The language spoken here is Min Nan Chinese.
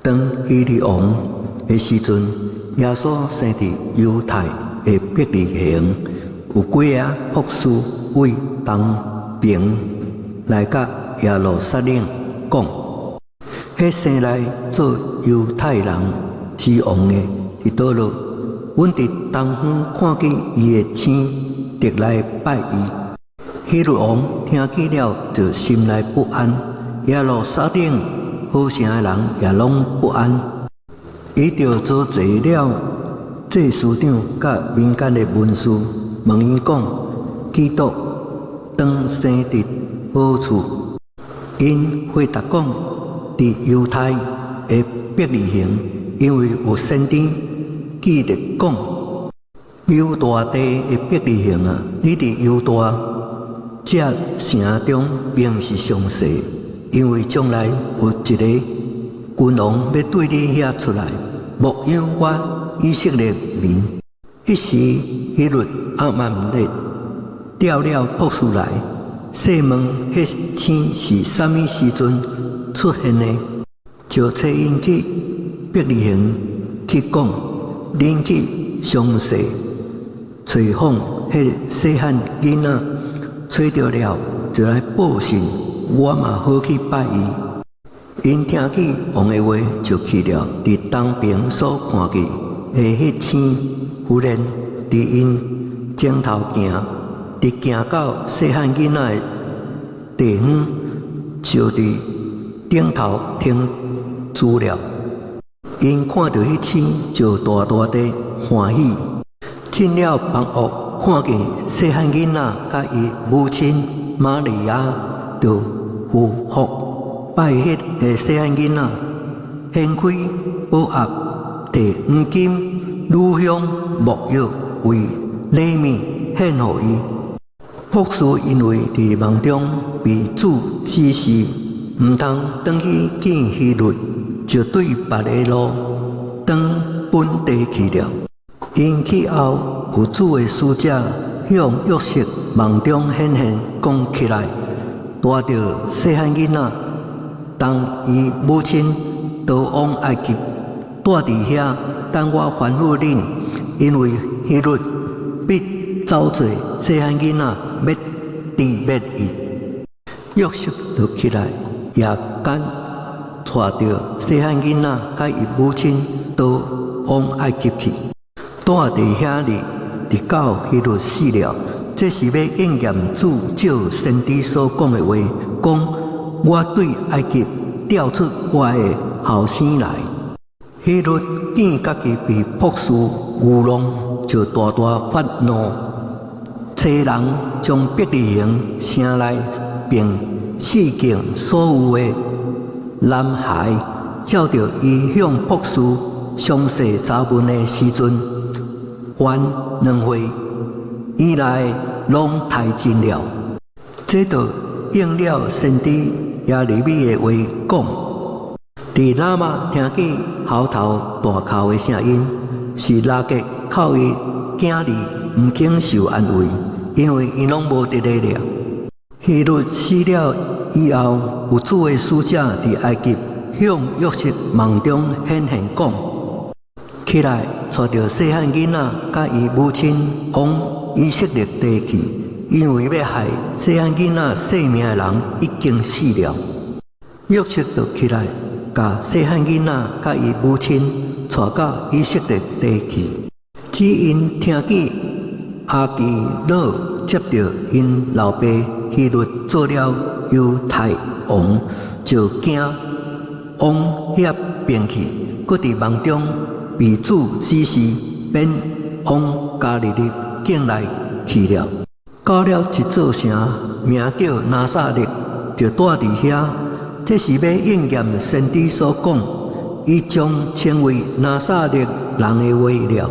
當希律王的時陣，耶穌生佇猶太的伯利恆，有幾个卜師對東爿來到耶路撒冷，講：彼生來做猶太人之王的佇佗落？阮佇東方看見伊的星，特來拜伊。希律王聽見了，就心內不安。耶路撒冷合城的人也攏不安。伊就召集了祭司長佮民間的文士，問𪜶講：基督當生佇何處？𪜶回答講：佇猶太的伯利恆，因為有先知記著講：猶大地的伯利恆啊，你佇猶大這城中並是上細，因為將來有一个君王欲對你遐出來，牧養我以色列民。彼時希律暗暗的調了卜師來，細問彼星是啥物時陣出現的，就差𪜶去伯利恆去講：恁去詳細揣訪彼細漢囡仔，揣著了，就來報信，我嘛好去拜伊。𪜶聽見王的話，就去了。佇東爿所看見的彼星，忽然佇𪜶前頭行，直行到細漢囡仔的地方，就佇頂頭停住了。𪜶看著彼星，就大大的歡喜。進了房屋，看見細漢囡仔佮伊母親瑪利亞，就俯伏拜彼个細漢囡仔，掀開寶盒，提黃金、乳香、沒藥為禮物獻予伊。卜師因為佇夢中被主指示，毋通轉去見希律，就對別个路轉本地去了。𪜶去後，有主的使者向約瑟夢中顯現，講起來，帶著細漢囡仔，同伊母親逃往埃及，蹛佇遐等我吩咐恁，因為希律欲走揣細漢囡仔，欲除滅伊。約瑟就起來，夜間帶著細漢囡仔佮伊母親逃往埃及去，蹛佇遐裡，直到希律死了。這是欲應驗主藉先知所講的話，講我對埃及調出我的後生來。希律見家己被卜師愚弄，就大大發怒，差人將伯利恆城內並四境所有的男孩，照著伊向卜師詳細查問的時陣，凡2歲以內攏刣盡了。這就應了先知耶利米的話講：佇喇瑪聽見號啕大哭的聲音，是拉結哭伊囝兒毋肯受安慰，因為𪜶攏無佇咧了。希律死了以後，有主的使者佇埃及向約瑟夢中顯現講：起來，帶著細漢囡仔佮伊母親往以色列地去，因為欲害細漢囡仔性命的人已經死了。約瑟就起來，共細漢囡仔佮伊母親帶到以色列地去。只因聽見亞基老接著𪜶老爸希律做了猶太王，就驚往遐爿去，閣佇夢中被主指示，便往加利利境內去了。到了一座城，名叫拿撒勒，就蹛佇遐。這是欲應驗先知所講，伊將稱為拿撒勒人的話了。